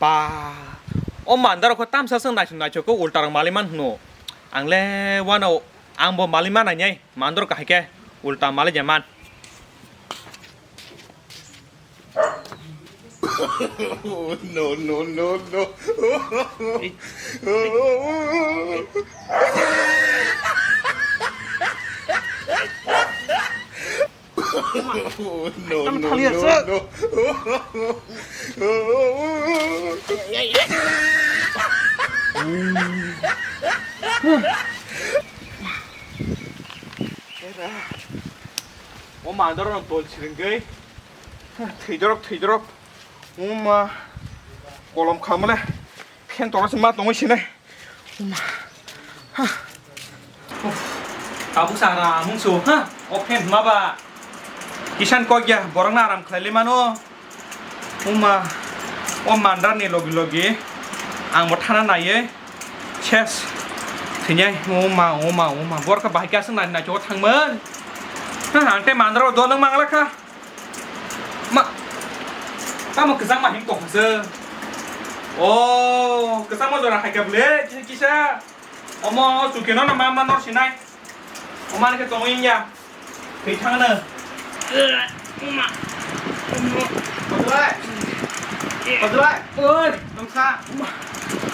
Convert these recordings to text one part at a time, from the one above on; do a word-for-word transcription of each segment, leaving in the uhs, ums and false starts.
Ba, o mandar kho tamsa swng naisuk naisuk khe ulta rok mali man hwno. Ang le wano, ang bo mali man nai, mandar kahai khe ulta mali ja man. No, no, no, no. No, no, no, no. O mandar no tol siringwi. Thwidorok, thwidorok. Uma kolom khamale. Phen toro se ma tongwi sinai. Uma. Ha. Uf. Tabuk sa aram wngsu, ha. O phen hwnma ba. Kisan kok ya, borok na aram khlai le mano. Uma. O mandar ni logi logi. Ang bo thana naiye. Ses. Thinyai. Uma, uma, uma. Borok bahai ka sung nai nai chok thangmon. Ha, ang te mandar o dolong mangla kha. Ma, tamo kwchangma him tongkha se. O, kwchangma jora hai kha bwle, kisa, kisa. Omo, chukeno no ma, ma nor sinai. Omo, ani khe tongwi ya. Thwi thangno. Kodulai. Kodulai. Oi. Tongsa.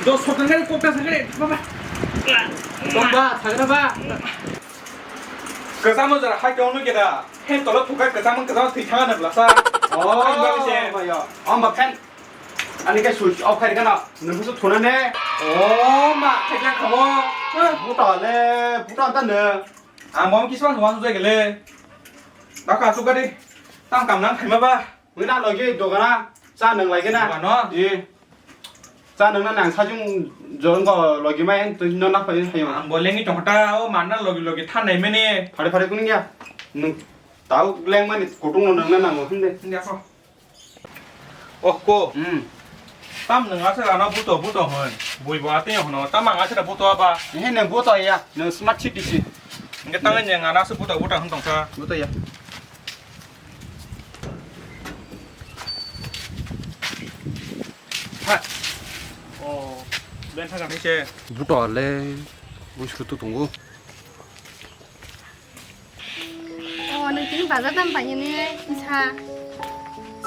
Dos sokang kari, kokta sakari, baba. Tongba, sagra ba. Kwchangma jora hai tongno keda. Phen tolo thukha kwchangma kwchangma thwi thangano blasa. Oh, ang bagwi se. Mayo. Amba phen. Ani khe switch off khai gana. Nungso thuna ne. Oh, ma, khe khe khamo. Buta le, buta ta ne. Ang bom kisman hwa su jai gele. Baka su gadi. Tam kam nang khaima ba. Wngna logi dogana cha nang lai gana. Dogano? Ye. Cha nang na nang sajung jong go logi mai to no na phai hayo. Ang bo lengi tong ta o manna logi logi than nai mene. Phare phare kun ya. Nung tau leng mani kutung no nang na nang hinde. Hinde ko. Oh ko. Hmm. Tam nang asa rana buto buto hon. Bui bo ate hono. Tam ang asa buto aba. He nang buto ya. Nang smart city si. Nge tangan yang ana asa buto buto hon tong sa. Buto ya. Ha. Oh, ben thang ni se. Buto le, buis kutu tunggu. Oh, nang tini bazar dam pai ni, isa.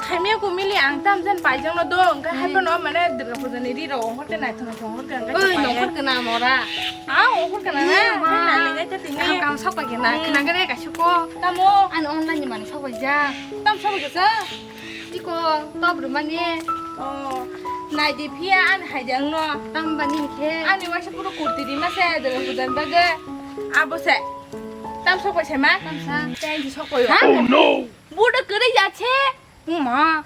Saimia ko mili ang tam jan pai jang no dong, ka hai no mane Durga puja ni ri ro, hor ke nai thong thong hor ke ang ka. Oi, no hor ke na mora. Ah, hor ke na na, na le ngai ta tini. Kam kam sok pai ke na, kena ke re ka shuko. Tamo. An online ni mani sok pai ja. Tam sok pai ja. Iko, top rwmani. Oh, nai di phiya ani hai de angno. Tamo bani khe? Ani waisa puro kurti di ma se, de budan bage. Abo se. Tam sok pai se ma? Tamsa. Tei di sok pai. Ha? Oh no. Budo kere ya che. Uma.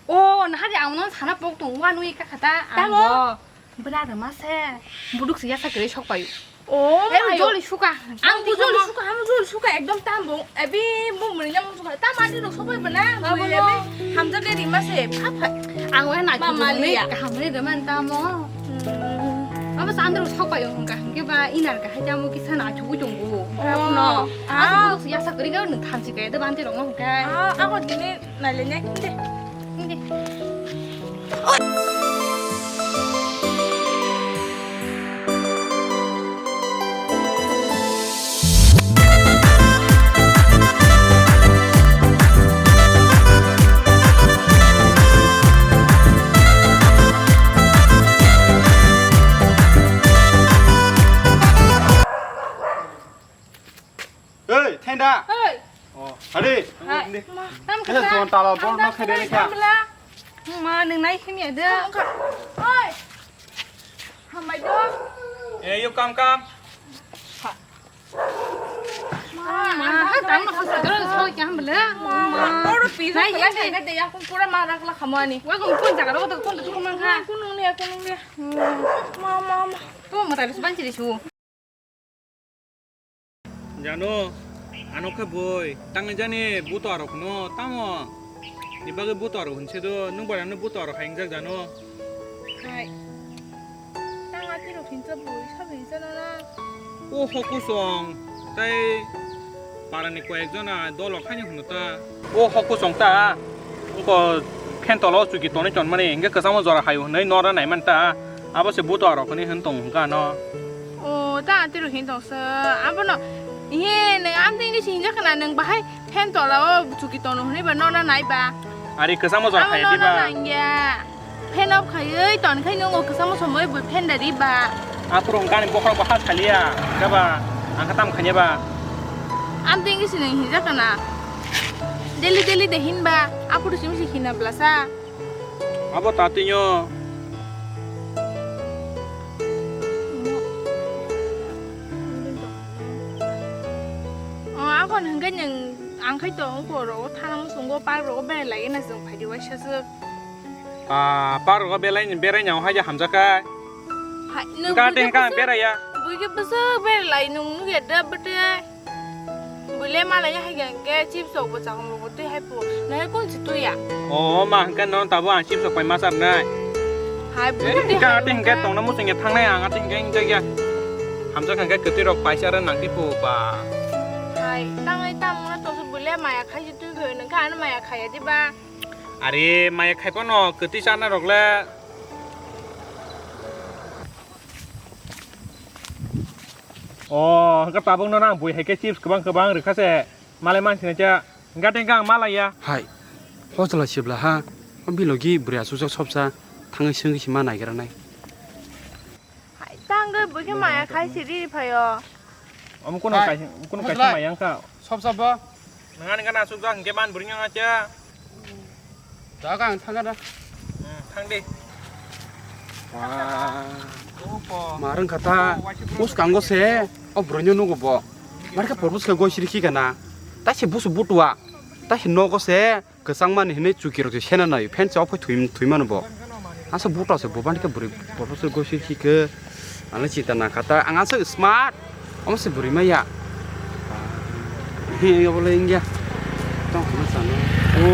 Oh, na hari ang no sana pok tong wa nui ka khata. Tamo. Ang bo. Bwra rwma se, buduk se yasa kwrwi sok paio. Oh, eh, mayo. Joli suka. Ang bo joli suka, ang joli suka, ekdom tam bo. Ebi bo muni nyam suka. Tam ati rok sok pai bana. Abo no. Hamjak de rima se, pha pha. Ang wai na ma mali ya. Kaham re de man tamo. Hmm. Abo sandro sok paio hongka hingke ba inar ka hai tamo kisa na chugui chungu. Oh. Abo no. Ah. Ang buduk se yasa kwrwi ga nung thamsi ka de bante rok no hongka. Ah, ako dini Nailenya kinde. Kinde. Ei, thainda. Ei. Oh, hadi. Hai. Ma, tam kisa. Tala bol ma khaide lekha. Ma, nung nai khini ada. Oi. Hambai do. Eh, you come, come. Ma, ha, tam no hospital so kya hambla. Ma, oro pisa. Nai, ya, ya, ya, ya, kun pura ma rak la khamani. Wa kun kun jaga ro to kun to kun man kha. Kun nung ni, kun nung ni. Ma, ma, ma. To mo ta ris ban chiri su. Jano, ano khe boi, tangni jani buto arok no, tamo? Ni bagwi buto arok hinse do, nung bai ano buto arok haingjak jano? Hai. Tang ati rok hinsa boi, sab hinsa nana. O hokusong, tai parani koyek jona dolok haini hunu ta. O hokusong ta, ko Phen tolo chuki tonwi tonmani, hingke kwchangma jora hayo hwnwi nora naiman ta. Abo se buto rok hwnwi hwn tong hwnka no. O, ta anti rok hin tong se. Abono, ihe, nang amtwi ngi sinjak kana nang bahai phen tola o chuki tono hwnwi ba nora nai ba. Ari kwchangma jora hayo diba? Nangya. Phen off khaiwi ton khai nungo kwchangma somoi bo phen da diba. Aphuru hwnka ni bokhorok bo ha saliya, hwnka ba, ang kha tam khanya ba. Amtwi ngi sinang hinjak kana. Daily daily de hinba, aphuru simi si hina blasa. Abo tatinyo. O, akon hingke nang ang khai to ongko ro thana musungo park ro berai lagi na jong phaidi waisa se. Ah, park ro belai berai nyao hai hamjak kai. Hai, nang Gate buike hingka ang bwswk, beraiya. Buike bwswk berai lai nung nugya da bwtwi. Buile malai ya hai hingke chips rok bo chakong rok bo twi hai po. Nang kun si twi ya. O ma hingke non tabo ang chips rok pai ma char nai. Hai, eh, buike hingke hai ate hingke hingke. Tongna muchung ya thangnai ang ate hingke hingke ya. Hamjak hingke kwtwi rok paisa ra nang di po ba. Hai, tangai tamo na to buile maya khai si twi khe nang kha ano maya khaya di ba. Are, maya khai phano kwtwi chana rok le. O, hwnkhe tabukno nang bui hai khe chips kwbang kwbang rwkha se, malai mansinai cha, hwnkhe ang malai ya. Hai, hojla sibla ha, o bilogi bwrwi achukjak sopsa thangwi swngwi se ma naigra nai. Hai, tangwi bui khe maya khai siri phaio. Omo kuno hai, kaisa, kuno kaisa hojla maya wngkha. Sopsa bo. Nangani gana achukjak hwnkhe man bwrwi wngya cha. Jaga ang thangkha da. Hmm, thang di. Wah. Opo. Ma rwngkha ta. Bwskango se o bwrwino nugo bo. Markhe propose khe goi siri khikha na. Ta se busu butua. Ta se nogo se kwchangmani hinwi chukirok se sena nai. Phen se ophai thwi, thwi mano bo. Asa buta se bo bani khe bwrwi propose goi siri khikha. Ano chita nangkha ta, ang aswk smart. Omo se bwrwi maya. He, obo le wngya. Tong khna sano. O,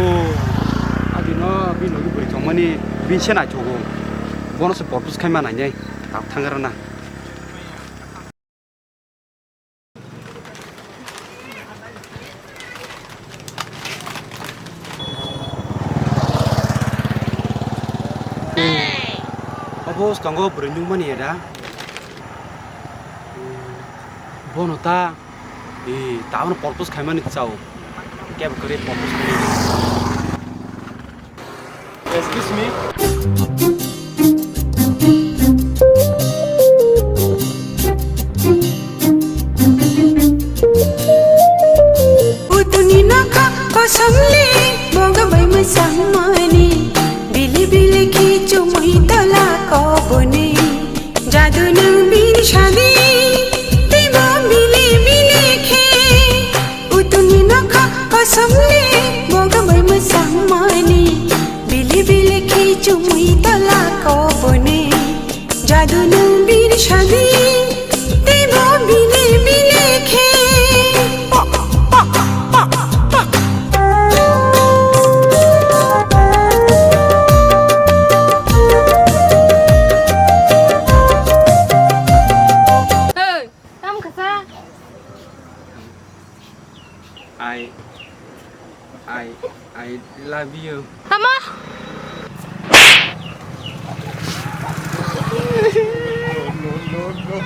abino, bini logi bwrwi tongmani, bini se naithogo. Bono se propose khaima nainai. Tak thangrana. Obo swkango bwrwi nukmani ya da. Bono ta, eh, tabukno propose khaimani chao. Kebo kwrwi propose khaimani. Excuse me. Utuni nokha kosomle boga bai mwsangmani, bili bili khichumui tola koboni. Jadu nung bini sadi, teibo bili bili khe. Utuni nokha kosomle boga bai mwsangmani, bili bili khichumui tola koboni. Jadu nung bini sadi, teibo bili bili khe. Hey, tamo kasa? I, I, I love you. Tamo? No, no, no, no.